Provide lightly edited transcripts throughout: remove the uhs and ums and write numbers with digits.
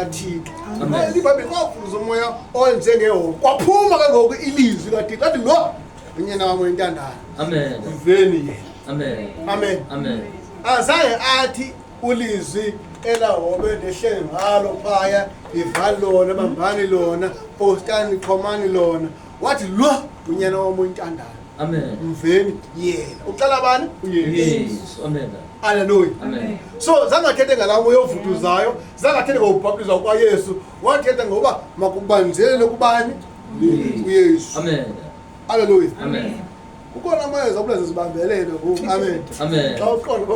Kathixo. IBhayibhile kwavuza umoya onjengehobe, kwaphuma ke ngoku ilizwi kaThixo athi, "Lo unyana wam oyintandayo." Amen. Mveni yena. Amen. Amen. Amen. Azange athi ulizwi elahobe lehlele ngalo phaya, "Ivali lona, bambani lona, postani, xhomani lona." Wathi, "Lo unyana wam oyintandayo." Amen. Mveni yena. Uqala bani? UYesu. Yesu. Amen. Aleluya. Amen. So zangathethe ngalaa moya ovutuzayo, zangathethe ngokubhaptizwa kwaYesu, wathetha ngoba makubanjelele kubani? UYesu. Amen. Aleluya. Amen. Kukhona amayeza okulaze zibambelele ngoku. Amen. Amen. Xa uqonda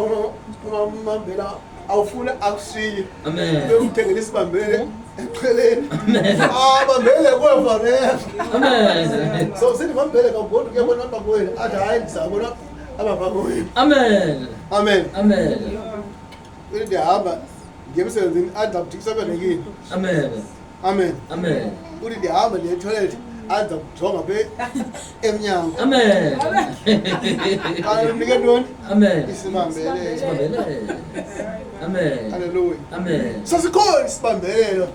uba umambela awufuna akushiye, Amen. bemthengela isibambelele exheleni. Amen. Abambele kuwe forever. Amen. So sithi mambele kagodu kuyabona abantu bakwenu, athi, "Hayi, ndizabona ababakwenu." Amen. Amen. Amen. Uthi, "Ndiyahamba ndiye emsebenzini," athi, "Ndizakujikisa ebelekini." Amen. Amen. Amen. Uthi, "Ndiyahamba ndiye etoilet," athi, "Ndiza kujonga phe emnyango." Amen. Xa umnike ntoni? Amen. Isibambelelo. Isibambelelo. Amen. Halleluya. Amen. So sikhona isibambelelo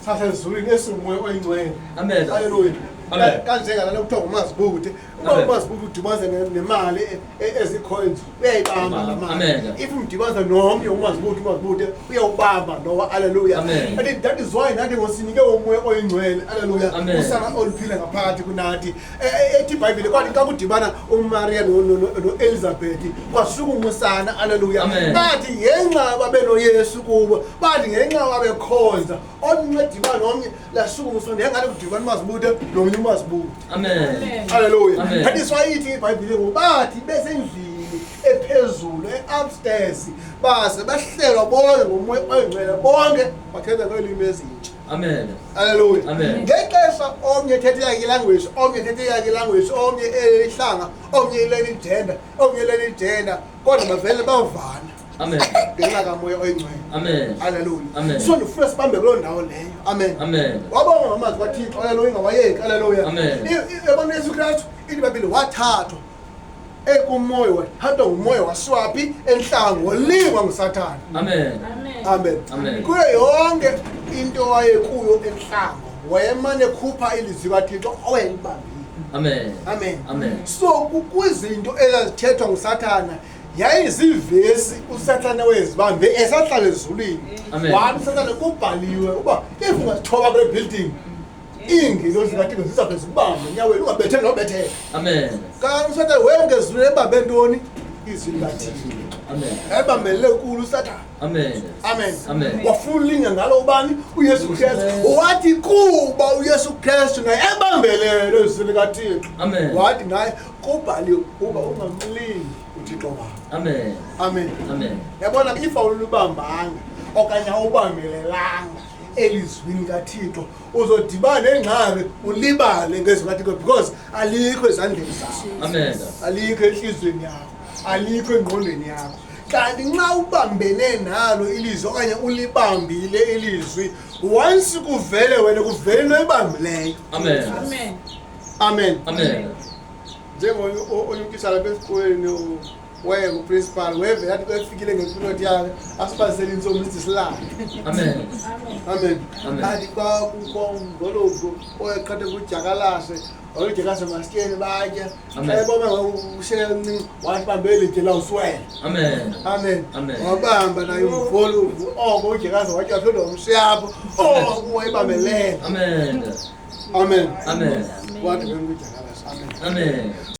sasezulwini esingumoya oyingcwele. Amen. Halleluya. Amen. Kanjengala kuthiwa ngumazibude, uba Amen. umazibude udibanise nemali ezicoins, uyayibamba laa mali. Amen. If umdibanisa nomnye umazibude, umazibude uyawubamba lowa. Aleluya. Amen. And that is why nathi ngosinike umoya oyingcwele. Aleluya. Amen. Usana oluphila ngaphakathi kunathi. Ethi iBhayibhile kwathi xa kudibana uMaria noElizabeth kwasukuma usana. Aleluya. Amen. Bathi ngenxa babenoYesu kubo, bathi ngenxa babekhonza, omnye edibana nomnye lasukuma usana, yangathi kudibana umazibude nomnye umazibude. Amen. Haleluya. Amen. That is why ithi iBhayibhile ngoku bathi besendlini ephezulu, e-upstairs, baze bahlelwa bonke ngumoya oyingcwele, bonke bathetha ngeelwimi ezintsha. Amen. Haleluya. Amen. Ngexesha omnye ethetha eyakhe ilanguage, omnye ethetha eyakhe ilanguage, omnye elihlanga, omnye ileni igender, omnye ileni igender, kodwa bavele bavana Amen. ngenxa kamoya oyingcwele. Amen. Haleluya. Amen. So ndifuna sibambe kuloo ndawo leyo. Amen. Amen. Wabonga ngamazwi kaThixo. Aleluya. Ingawayeki. Aleluya. Amen. Yabona, uYesu Kristu, ithi iBhayibhile wathathwa ekumoya, wathathwa ngumoya wasiwa phi? Entlango, wolingwa nguSathana. Amen. Amen. Amen. Kuyo yonke into wayekuyo entlango, wayemane khupha ilizwi kaThixo owayelibambile. Amen. Amen. Amen. So kwizinto ezazithethwa nguSathana, yayizivesi uSathana wezibambe esahlala ezulwini. Amen. Wathi uSathana, "Kubhaliwe uba if ungazithoba kule building, iingelosi zikaThixo zizawube zikubambe enyaweni, ungabetheli nobethela." Amen. Kanti uSathana wayengezulwini ebambe ntoni? Izwi likaThixo. Amen. Yayibambelele kulo uSathana. Amen. Amen. Amen. Wafuna ulinga ngalo ubani? UYesu Kristu. Wathi kuba uYesu Kristu naye ebambelele ezwini likaThixo, Amen. wathi naye, "Kubhaliwe uba ungamlingi uThixo wakho." Amen. Amen. Amen. Yabona, if awulubambanga okanye awubambelelanga elizwini kaThixo, uzodibana nengxaki, ulibale ngezwi kaThixo, because alikho ezandleni zakho. Amen. Alikho entliziyweni yakho, alikho engqondweni yakho. Kanti nxa ubambene nalo ilizwi okanye ulibambile ilizwi, once kuvele wena, kuvele into oyibambileyo. Amen. Amen. Amen. Amen. Njengonye utitshala apha esikolweni, wayenguprincipal, wevele athi efikile ngeperiod yakhe, asibalisele intsomi sithi silale. Amen. Amen. Amen. Athi kwakukho umgologo oyeqhathe kudyakalashe, wayedyakase masityeni batya. Amen. Xa ebona ushela mncinci, wathi, "Bambe elitye lawuswele." Amen. Amen. Amen. Wabamba naye umgologo oko udyakaze watya, waphinda wamshiya apho oko wayibambelele. Amen. Amen. Amen. Wathi bengudyakalashe. Amen. Amen.